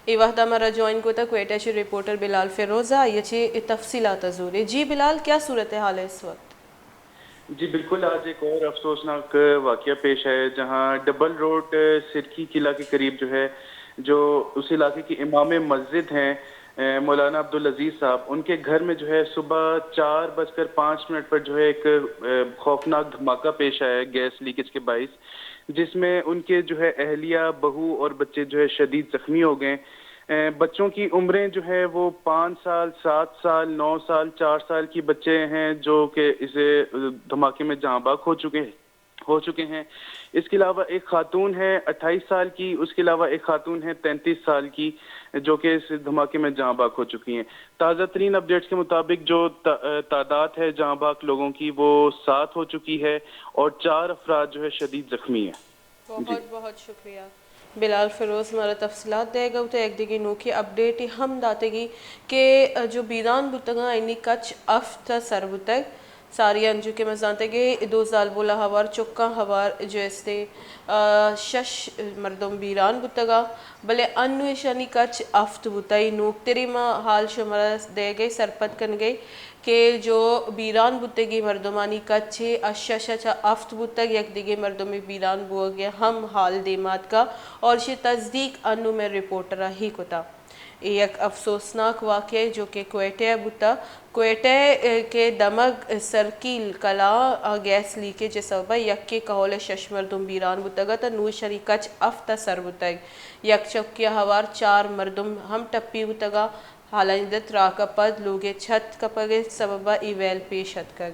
اے وھد ءَ مارا جوائن کتگ کوئٹہ چہ رپورٹر بلال فیروز ءَ، آئی ءَ چہ اے تفصیلات ءَ زوریں۔ جی بلال، کیا صورتحال ہے اس وقت؟ جی بالکل، آج ایک اور افسوسناک واقعہ پیش آیا ہے، جہاں ڈبل روڈ سرکی قلعہ کے قریب جو ہے، جو اس علاقے کے امام مسجد ہیں، اے، مولانا عبدالعزیز صاحب، ان کے گھر میں جو ہے صبح چار بج کر پانچ منٹ پر جو ہے ایک، اے، خوفناک دھماکہ پیش آیا ہے گیس لیکیج کے باعث، جس میں ان کے جو ہے اہلیہ، بہو اور بچے جو ہے شدید زخمی ہو گئے۔ اے، بچوں کی عمریں جو ہے وہ پانچ سال، سات سال، نو سال، چار سال کی بچے ہیں جو کہ اسے، اے، دھماکے میں جاں بحق ہو چکے ہو چکے ہیں۔ اس کے علاوہ ایک خاتون ہے اٹھائیس سال کی، اس کے علاوہ ایک خاتون ہے تینتیس سال کی، جو کہ اس دھماکے میں جاں بحق ہو چکی ہیں۔ تازہ ترین اپڈیٹس کے مطابق جو تا-، تعداد ہے جاں بحق لوگوں کی، وہ سات ہو چکی ہے اور چار افراد جو ہے شدید زخمی ہیں۔ جی۔ بہت بہت شکریہ بلال فیروز، مارا تفصیلات دئیگ ءَ۔ تو یک دگہ نوکیں اپڈیٹے ہم داتگی کہ جو بیران بوتگاں، آیانی کچ ہفت ءَ سر بوتگ۔ ساری انچو کہ ما زانتگیں دو زالبول ءَ ہوار، چکاں ہوار جو استے، آ، شش مردم بیران بوتگا، بلے انو ایشانی کچ ہفت بوتگ۔ اے نوکتریں ما حال شمارا دئیگ ءَ، سرپد کنگ ءَ کہ جو بیران بوتگیں مردمانی کچ ءَ شش ءَ چہ ہفت بوتگ، یک دگہ مردمے بیران بوگ ءَ ہم حال دیما اتکا اور شی تصدیق انو مئے رپورٹر ءَ ہی کتا۔ اے یک افسوسناک واقعہ جو کہ کوئٹہ ءَ بوتا۔ کوئٹہ ءَ کہ دمگ سرکیل کلاں ءَ گیس لیکیج ءِ سبب ءَ یکے کہول ءَ شش مردم بیران بوتگ ات ءُ نوں ایشانی کچ ہفت ءَ سر بوتگ۔ یک چکے ءَ ہوار چار مردم ہم ٹپی بوتگ ءُ حالانی دت تراک ءَ پد لوگ ءِ چھت کپگ ءِ سبب ءَ اے ویل پیش اتکگ۔